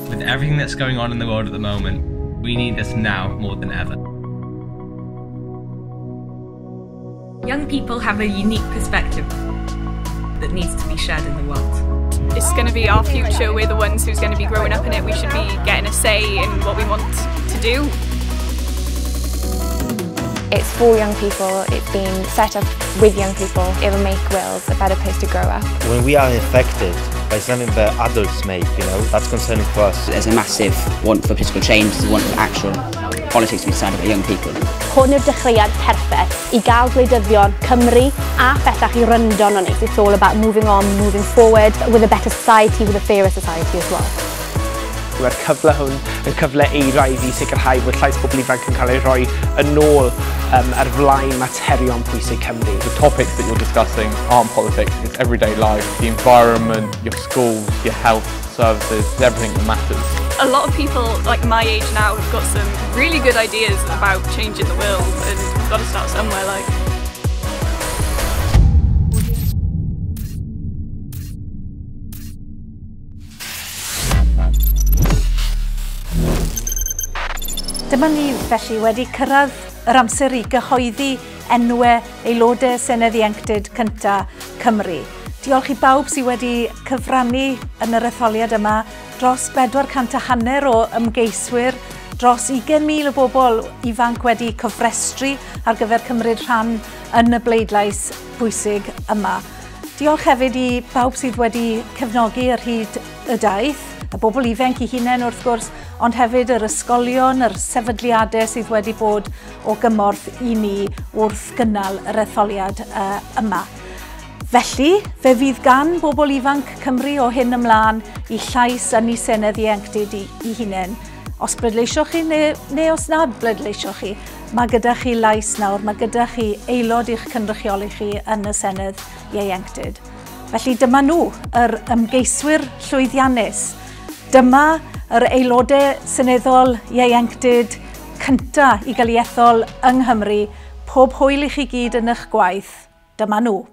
With everything that's going on in the world at the moment, we need this now more than ever. Young people have a unique perspective that needs to be shared in the world. It's going to be our future, we're the ones who's going to be growing up in it, we should be getting a say in what we want to do. It's for young people, it's been set up with young people, it'll make Wales a better place to grow up. When we are affected by something that adults make, you know, that's concerning for us. There's a massive want for political change, there's a want for actual politics to be decided by young people. Hwn yw'r dechreuad perffaith i gael gwleidyddion Cymru a phellach i wrando arnon ni. It's all about moving on, moving forward with a better society, with a fairer society as well. Mae'r cyfle hwn yn cyfle eiraidd i sicrhau bod llais pobl ifanc yn cael ei rhoi yn ôl ar flaen materion pwysig Cymru. The topics that you're discussing aren't politics, it's everyday life, the environment, your schools, your health services, everything that matters. A lot of people like my age now have got some really good ideas about changing the world, and we've got to start somewhere. Like. Dyma ni felly wedi cyrraedd yr amser i gyhoeddi enwau aelodau Senedd Ieuenctid cynta Cymru. Diolch i bawb sydd wedi cyfrannu yn yr etholiad yma, dros 450 o ymgeiswyr, dros 20,000 o bobl ifanc wedi cofrestru ar gyfer cymryd rhan yn y bleidlais bwysig yma. Diolch hefyd i bawb sydd wedi cefnogi ar hyd y daith, y bobl ifanc eu hunain wrth gwrs, ond hefyd yr ysgolion, yr sefydliadau sydd wedi bod o gymorth i ni wrth gynnal yr etholiad yma. Felly, fe fydd gan bobl ifanc Cymru o hyn ymlaen i llais yn eu Senedd Ieuenctid eu hunain. Os bleidleisioch chi neu os nad bleidleisioch chi, mae gyda chi lais nawr, mae gyda chi aelod i'ch cynrychioli chi yn y Senedd Ieuenctid. Felly dyma nhw, yr ymgeiswyr llwyddiannus. Dyma yr aelodau seneddol ieuenctid cynta i gael ei ethol yng Nghymru. Pob hwyl i chi gyd yn eich gwaith. Dyma nhw.